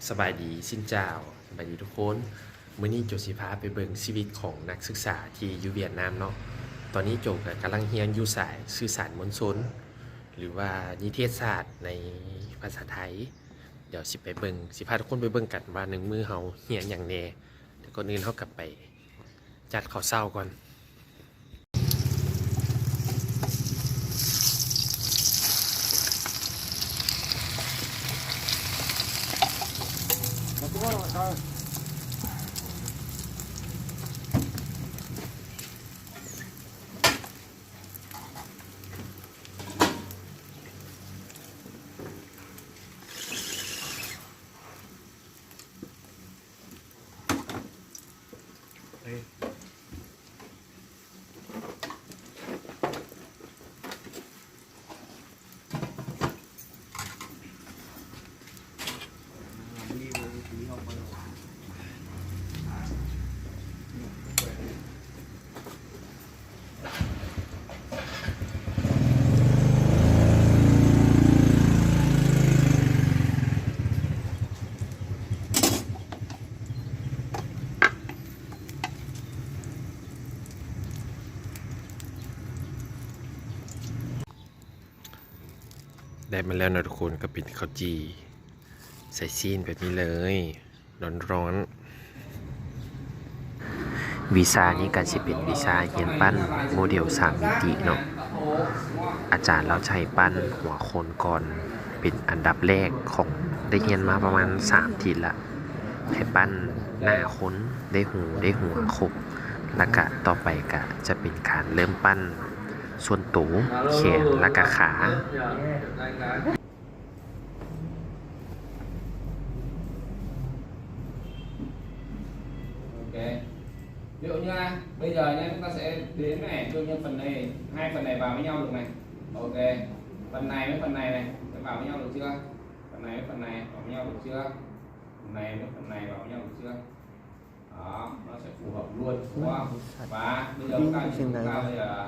ສະບາຍດີ ຊິນເຈົ້າ ສະບາຍດີທຸກຄົນ. ມື້ນີ້ໂຈຊິພາໄປເບິ່ງຊີວິດຂອງນັກສຶກສາທີ່ຢູ່ຫວຽດນາມເນາະ. ຕອນນີ້ໂຈກະກຳລັງຮຽນຢູ່ສາຍສື່ສານມວນຊົນ ຫຼືວ່ານິເທດສາດໃນພາສາໄທ. ດຽວຊິໄປເບິ່ງ ຊິພາທຸກຄົນໄປເບິ່ງກັນວ່າໜຶ່ງມື້ເຮົາຮຽນຫຍັງແດ່. ແຕ່ກ່ອນອື່ນເຮົາກະໄປຈັດເຂົ້າເຊົ້າກ່ອນ. ໄດ້ມາແລ້ວເນາະທຸກຄົນ ກໍເປັນເຂົ້າຈີ່ໃສ່ຊີ້ນແບບນີ້ເລີຍ ຮ້ອນໆ. ວິຊານີ້ກໍຊິເປັນວິຊາຮຽນປັ້ນໂມເດວສາມມິຕິເນາະ. ອາຈານລາວຈະໃຫ້ປັ້ນຫົວຄົນກ່ອນ ເປັນອັນດັບແລກຂອງ ໄດ້ຮຽນມາປະມານສາມທິດລະ ໃຫ້ປັ້ນໜ້າຄົນ ໄດ້ຫູ ໄດ້ຫົວຄົບ ແລ້ວກະຕໍ່ໄປກະຈະເປັນການເລີ່ມປັ້ນ ສ່ວນໂຕ ແຂນ ແລ້ວກະຂາ. ໂອເຄ Ví dụ như bây giờ nhé, chúng ta sẽ đến này, ví dụ như phần này, hai phần này vào với nhau được này. Ok, phần này với phần này này, sẽ vào với nhau được chưa? Phần này với phần này vào với nhau được chưa? Phần này với phần này vào với nhau được chưa? Đó, nó sẽ phù hợp luôn, đúng không? Và bây giờ chúng ta, chúng ta bây giờ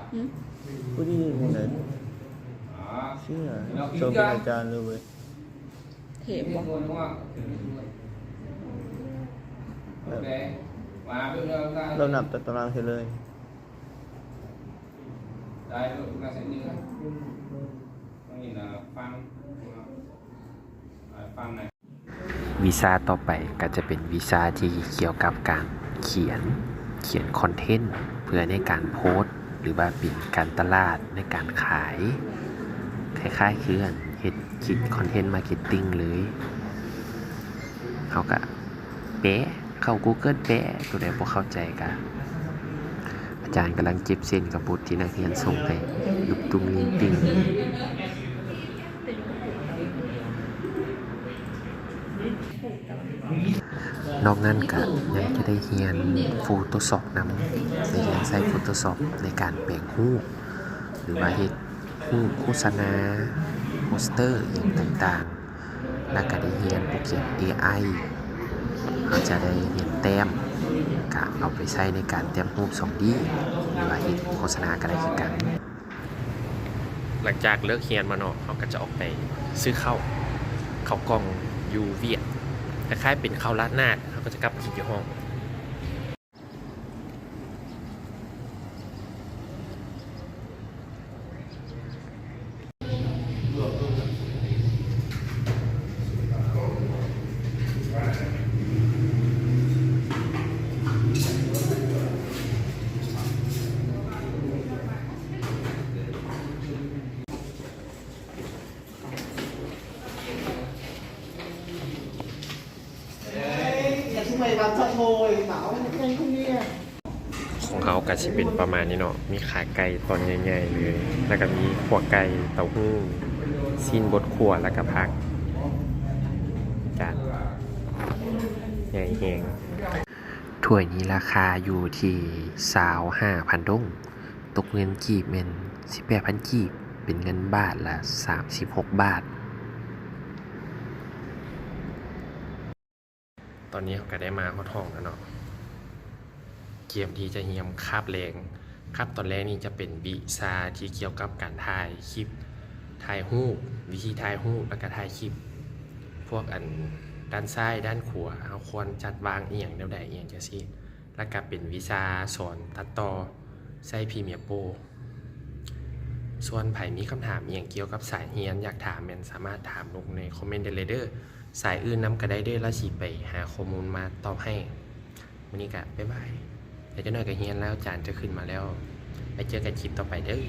ຜູ້ນີ້ຢູ່ໃນ đó, ເຊື່ອ thì nó ສົມເປັນ ký ອາ chưa? ຈານເລີຍເວີຍ ເທບບໍ່? Luôn, đúng không? Ok, và bây giờ chúng ta ລາວນັບຕາຕະລາງໃຫ້ເລີຍ. Đây, chúng ta sẽ như này. Có nhìn là phân, à, phân này. ວິຊາຕໍ່ໄປກໍຈະເປັນວິຊາທີ່ກ່ຽວກັບການຂຽນ, ຂຽນຄອນເທັນເພື່ອໃນການໂພສ ຫຼືວ່າເປັນການຕະຫຼາດໃນການຂາຍ, ຄ້າຍໆຄືອັນເຮັດຄິດຄອນເທັນມາເກັດຕິງເລີຍ. ເຮົາກະແປ ເຂົ້າກູເກີນແປ ໂຕໃດບໍ່ເຂົ້າໃຈກະ ອາຈານກຳລັງເຈັບເສັ້ນກັບບົດທີ່ນັກຮຽນສົ່ງໃຫ້ ລຸບຕຸງລິງຕິງ. ນອກນັ້ນກະຍັງຈະໄດ້ຮຽນໂຟໂຕຊອບນຳ, ໄດ້ຮຽນໃຊ້ໂຟໂຕຊອບໃນການແປງຮູບ ຫຼືວ່າເຮັດຮູບໂຄສະນາ, ໂປສເຕີ ອີ່ຫຍັງຕ່າງໆ. ແລ້ວກະໄດ້ຮຽນໂປຣແກຣມເອໄອ ເຮົາຈະໄດ້ຮຽນແຕ້ມ ກະເອົາໄປໃຊ້ໃນການແຕ້ມຮູບສອງດີ ຫຼືວ່າເຮັດໂຄສະນາກະໄດ້ຄືກັນ. ຫຼັງຈາກເລີກຮຽນມາເນາະ ເຮົາກະຈະອອກໄປຊື້ເຂົ້າ, ເຂົ້າກ່ອງຢູ່ຫວຽດ ຄ້າຍໆເປັນເຂົ້າລາດໜາດ ເຮົາກະຈະກັບມາກິນຢູ່ຫ້ອງ. ຂອງເຮົາກະຊິເປັນປະມານນີ້ເນາະ, ມີຂາໄກ່ຕອນໃຫຍ່ໆເລີຍ ແລ້ວກະມີຂົ້ວໄກ່, ເຕົ້າຫູ້, ຊີ້ນບົດຂົ້ວ ແລ້ວກະຜັກ. ຈານໃຫຍ່ແຮງ. ຖ້ວຍນີ້ລາຄາຢູ່ທີ່ຊາວຫ້າພັນດົງ, ຕົກເງິນກີບແມ່ນສິບແປດພັນກີບ, ເປັນເງິນບາດລະສາມສິບຫົກບາດ. ຕອນນີ້ເຮົາກະໄດ້ມາຮອດຫ້ອງແລ້ວເນາະ, ກຽມທີ່ຈະຮຽນຄາບແລງ. ຄາບຕອນແລກນີ້ຈະເປັນວິຊາທີ່ກ່ຽວກັບການຖ່າຍຄລິບ, ຖ່າຍຮູບ, ວິທີຖ່າຍຮູບ ແລ້ວກະຖ່າຍຄລິບ ພວກອັນ ດ້ານຊ້າຍ ດ້ານຂວາ ເຮົາຄວນຈັດວາງອີ່ຫຍັງແນວໃດ ອີ່ຫຍັງຈັ່ງຊີ້ ແລ້ວກໍເປັນວິຊາສອນຕັດຕໍ່ໃສ່ Premiere Pro. ສ່ວນໃຜມີຄຳຖາມອີ່ຫຍັງກ່ຽວກັບສາຍຮຽນ ຢາກຖາມແມ່ນສາມາດຖາມລົງໃນຄອມເມັນໄດ້ເລີຍເດີ້. ສາຍອື່ນນຳກໍໄດ້ເດີ້ ລະຊິໄປຫາຂໍ້ມູນມາຕອບໃຫ້. ມື້ນີ້ກໍບາຍບາຍ ແລ້ວຈັກໜ້ອຍກໍຮຽນແລ້ວ ອາຈານຈະຂຶ້ນມາແລ້ວ. ໄວ້ເຈີກັນຄລິບຕໍ່ໄປເດີ້.